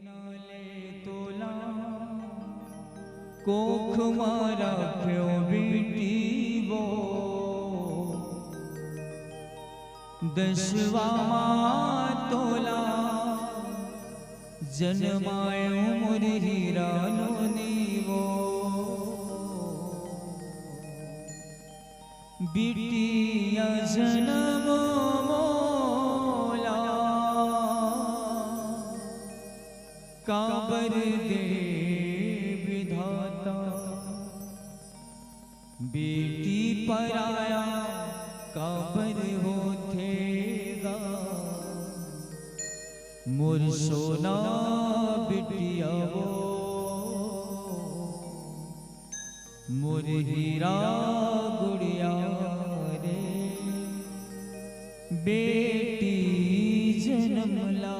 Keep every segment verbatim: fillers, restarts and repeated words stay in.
तोला कोख म राख्यो बेटी वो, दसवा मा तोला जनमायो मोर हीरा नोनी वो। बिटिया जनम मोला काबर दे विधाता, बेटी पराया काबर होथे गा, मोर सोना बिटिया वो। मोर हीरा गुड़िया रे, बेटी जनम ला,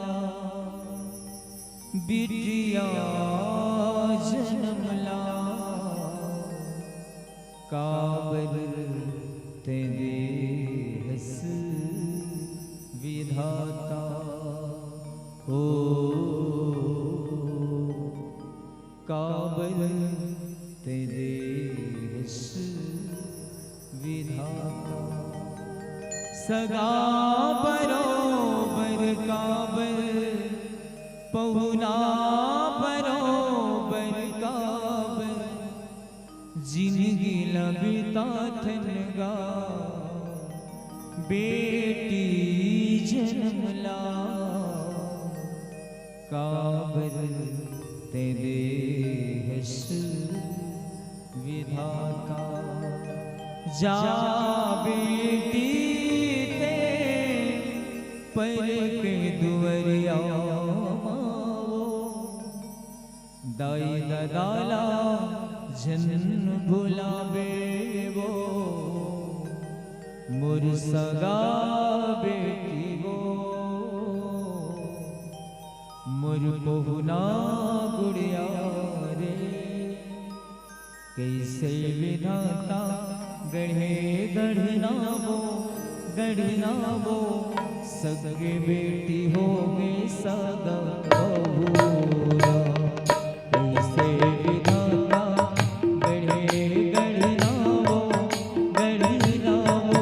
बिटिया जनम ला, काबर तैं देहस विधाता। ओ काबर तैं देहस विधाता। सगा बरोबर काबर, पहुना बरोबर काबर, जिनगी ला बिताथन गा, बेटी जनम ला। काबर तैं देहस विधाता। जा बेटी तैं पर के दुवरिया मा वो, दाई ददा ला झन भुलाबे वो, मोर सगा बेटी वो। मोर पहुना गुड़िया रे, कइसे विधाता गढ़े गढ़ना वो, गढ़ना वो। सगे बेटी होगे सगा बहुरा, कइसे विधाता गढ़े गढ़ना वो, गढ़ना वो।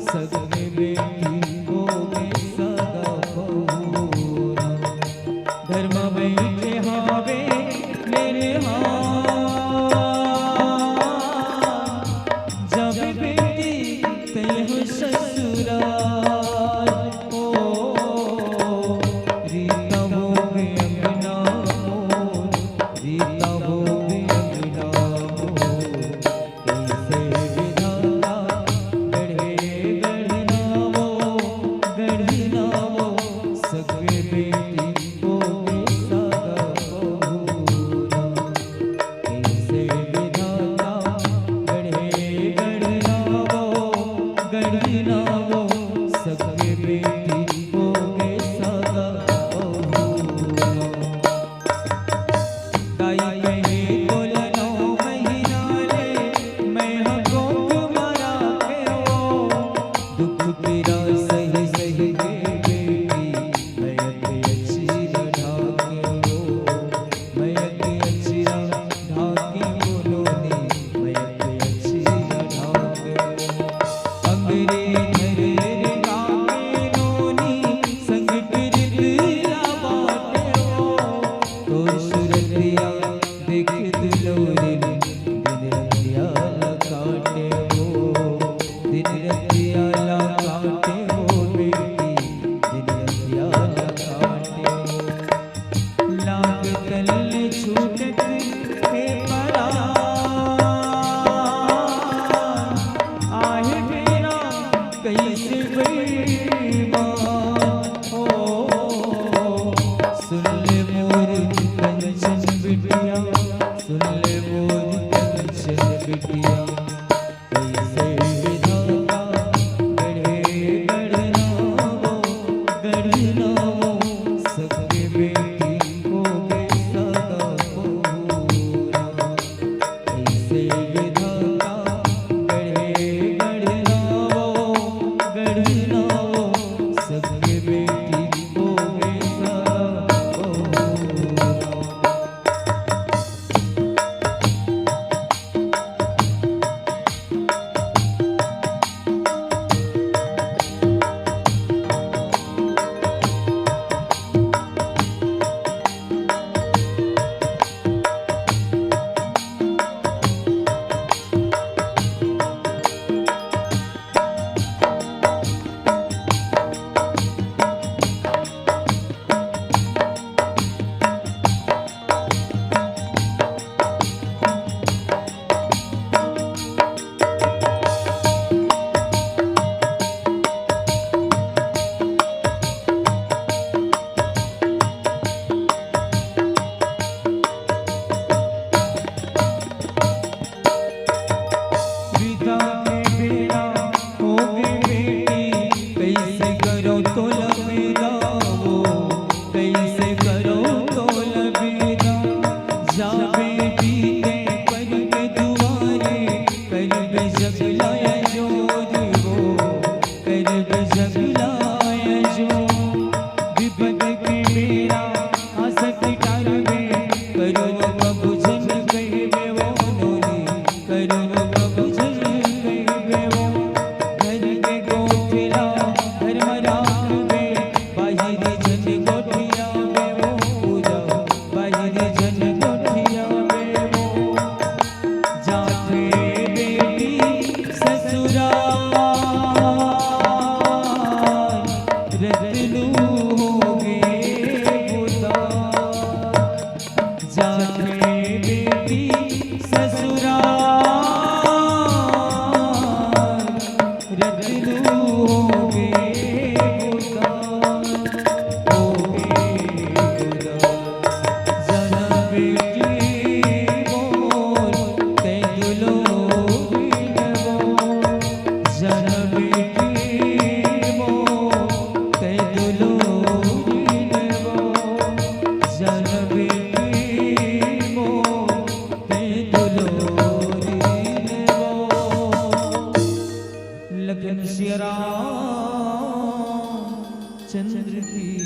सगे बेटी होगे सगा बहुरा, घर म बइठे हावे मेरे हां। जब बेटी तैं हो ससुराल, ओ रीता होगे अंगना वो। कभू झन कहिबे वो। घर के गोठ ला घर म राखबे, बाहिर झन गोठियाबे वो। पूरा बाहिर झन गोठियाबे वो। जाथे बेटी ससुराल, रतलू होगे बुता। जाथे बेटी ससुराल, रतलू होगे बुता, होगे बुता। जन बेटी मोर, तैं दुलहिन वो। जन बेटी मोर, तैं दुलहिन वो। जन बेटी मोर, तैं दुलहिन वो। लखन सिया राम चंद्र की